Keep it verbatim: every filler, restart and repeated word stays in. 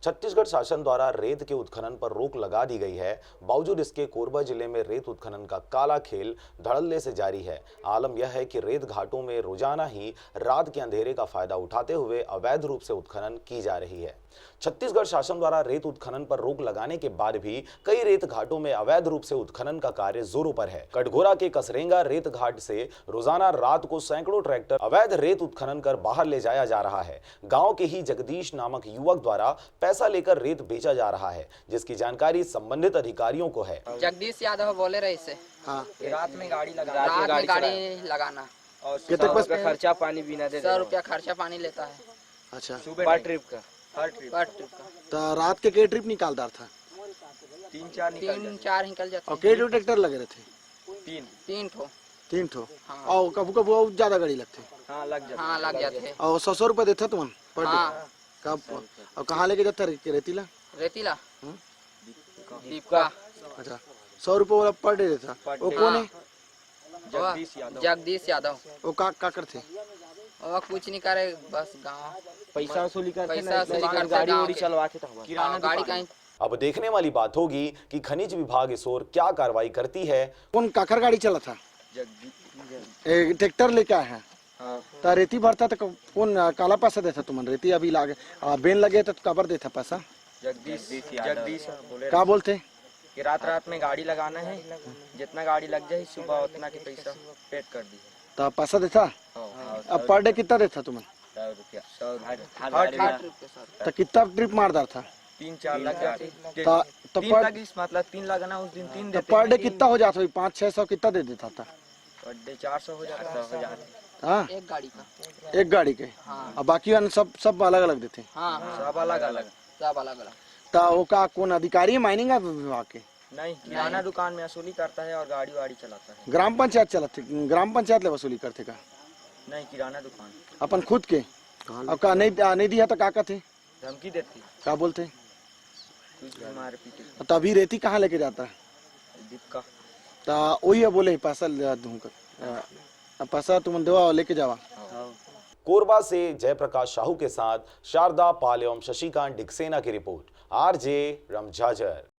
छत्तीसगढ़ शासन द्वारा रेत के उत्खनन पर रोक लगा दी गई है। बावजूद इसके कोरबा जिले में रेत उत्खनन का काला खेल धड़ल्ले से जारी है। आलम यह है कि रेत घाटों में रोजाना ही रात के अंधेरे का फायदा उठाते हुए अवैध रूप से उत्खनन की जा रही है। छत्तीसगढ़ शासन द्वारा रेत उत्खनन पर रोक लगाने के बाद भी कई रेत घाटों में अवैध रूप से उत्खनन का कार्य जोरों पर है। कटघोरा के कसरेंगा रेत घाट से रोजाना रात को सैकड़ों ट्रैक्टर अवैध रेत उत्खनन कर बाहर ले जाया जा रहा है। गांव के ही जगदीश नामक युवक द्वारा पैसा लेकर रेत बेचा जा रहा है, जिसकी जानकारी संबंधित अधिकारियों को है। जगदीश यादव बोले रहे इसे। हाँ। रात में गाड़ी लगा रात में गाड़ी लगाना। और कितने सौ बस- रुपया खर्चा पानी बिना दे सौ रुपया खर्चा पानी लेता है। अच्छा। सुबह पर ट्रिप का। हर ट्रिप। पर ट्रिप का। तो रात के के ट्रिप निकाल दार था? तीन चार निकल तीन जाते। चार निकल जाता और है। के ठो ट्रैक्टर लगे रहते? तीन। तीन ठो। तीन ठो। हाँ। और कभी कभी और ज्यादा गाड़ी लगते? हाँ, लग जाते। हाँ, लग जाते हैं। और सौ सौ रुपये देता तुमन पर हाँ। डे? कब? और कहाँ लेके जाता रे-, रेतीला? रेतीला। हम्म? दीपका। अच्छा, सौ रुपये वाला पर डे देता। पर वो डे। कौन हाँ। है? जगदीश यादव। जगदीश यादव। वो का का करते? वो कुछ नहीं करे, बस गाँव। पैसा वसूली करते पैसा ना, वसूली इतना करते गाड़ी गाँव उड़ी के। चलवाते था। हाँ, गाड़ी कहीं। अब देखने वाली बात होगी कि खनिज विभाग इस ओर क्या कार्रवाई करती है। कौन काकर गाड़ी चला था? जगदीश। ए, ट्रैक्टर लेके आए हैं। हाँ। तो रेती भरता तो कौन, आ, काला पैसा देता तुमन? रेती अभी लागे, आ, बेन लगे तो काबर देता पैसा? जगदीश। जगदीश बोले का बोलते? कि रात रात में गाड़ी लगाना है, जितना गाड़ी लग जाए सुबह उतना के पैसा पेड कर दी। तो पैसा देता? हाँ। अब पर डे कितना देता तुमन? सौ रुपया। सौ रुपया। आठ रुपये सर। तो कितना ट्रिप मार दार था? तीन चार लग जाते। तो, तो तीन पर, लगी, मतलब तीन लगाना उस दिन, तीन तो देते पर डे हैं। कितना हो जाता? पाँच छः सौ कितना दे देता था? पर डे चार सौ हो जाता। हो जाता। हाँ, एक गाड़ी का। एक गाड़ी के। हाँ। अब बाकी अन्य सब सब अलग अलग देते। हाँ, हाँ। सब अलग अलग। सब अलग अलग। तो वो का कौन अधिकारी है माइनिंग विभाग के? नहीं, किराना दुकान में वसूली करता है और गाड़ी वाड़ी चलाता है। ग्राम पंचायत चलत थे, ग्राम पंचायत ले वसूली करते का? नहीं, किराना दुकान। अपन खुद के? और का नहीं, आ, नहीं दिया तो का कहते? धमकी देती, का बोलते? कुछ भी मार पीटे। तो अभी रेती कहाँ लेके जाता? दीपका। तो वही है बोले पैसा ले दूँ कर, आ, पैसा तुमन देवा और लेके जावा। कोरबा से जयप्रकाश साहू के साथ शारदा पाल एवं शशिकांत डिक्सेना की रिपोर्ट, आरजे रमझाझर।